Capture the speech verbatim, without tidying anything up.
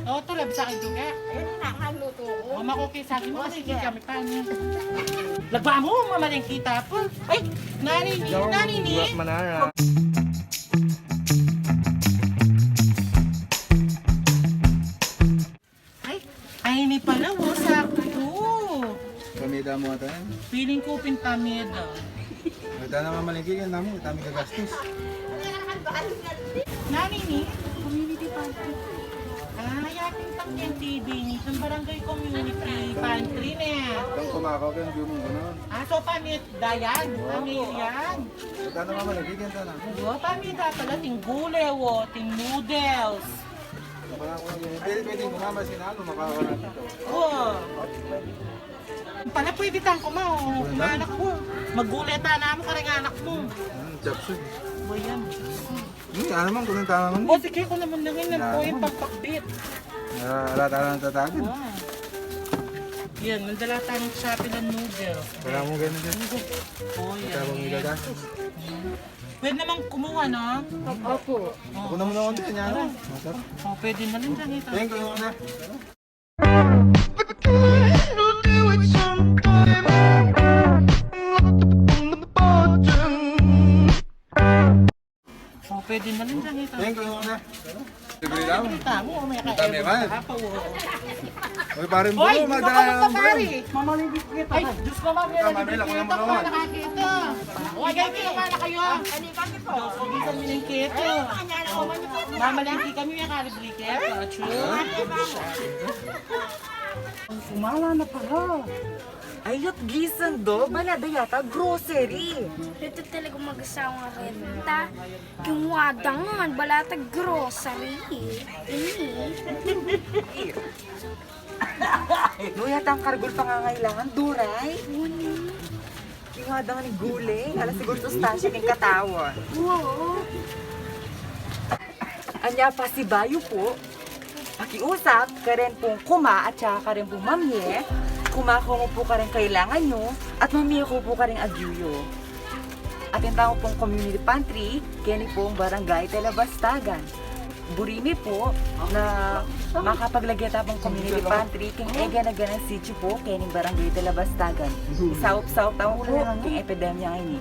O, ito, labis akin juga. Ayun na, haluto ko. O, makuki sa akin, mamalengke kami pa, ano. Lagwa mu, mamalengke kita pa. Ay, nani ni, nani ni. Ay, ay, ini pala, o, sakto. Pamida mu ata yan. Feeling ko pin pamida. Ita na mamalengke, kaya namu, ita mi gagastos. Nani ni? Community pantry. Ah, yating tang T V ni, sa barangay community pantry na. Itang kumakaw, kaya yung mo, ano? Ah, so pamit, dayan, pamilyan. Ita na mamalengke, kaya ita na. O, pamida pala, ting gule, o, ting noodles. Pwede, pwede mo naman sinalo, makakawa na dito. Oo. Pala pwede tang kuma, o, kung anak mo. Magulay ta naman, karing anak mo. Hmm, chapsug. O, yan. Hmm, ano man, kung tama man. O, sige, kung naman na rin, yan po yung pagpakbit. Ah, ala, tama na tatagin. Wow. Yan, mandala tayong Shopee ng noodles. Wala mo ganun dyan. O, yan. Tama mo gagastos. Pwede naman kumuha, no? Opo. Ako naman ako din, yan. Tara. O, pwede na rin dyan ito. Thank you, muna. O, pwede na rin dyan ito. Thank you, muna. Libre lang. Kita mo, may Kita mo, kain. Uy, pare, Oy, bro, madala naman, bro. Mamalibit kita. Ay, Diyos ko, mamalibit kita. Kita, mamila ko naman. Nakakita. Oy, kayo, kayo, mana kayo? Diyos ko, bisan miningkit. Mamalingki kami, may kalibre kita. True. Sumala na pala. Ay, at gisan do, bala da yata grocery. Ito talaga mag-asawa nga renta. Kinuha da nga, bala ta grocery. Ini. No, yata ang kargul pangangailangan, Duray. Kinuha da nga ning gule, ala siguro sustansya king katawan. Oo. Anya pasibayu pu, pakiusap karen pung kuma at saka karen pung mamye, kuma kumu pu karen kailangan yu, at mamye ku pu karen agyu yu. Atin tamu pung community pantry, keni pung Barangay Talabastagan. Buri mi pu na makapaglage ta pung community pantry, king egana-ganang sityu pu, keni Barangay Talabastagan. Isaup-saup tamu pu, king epidemya ngeni.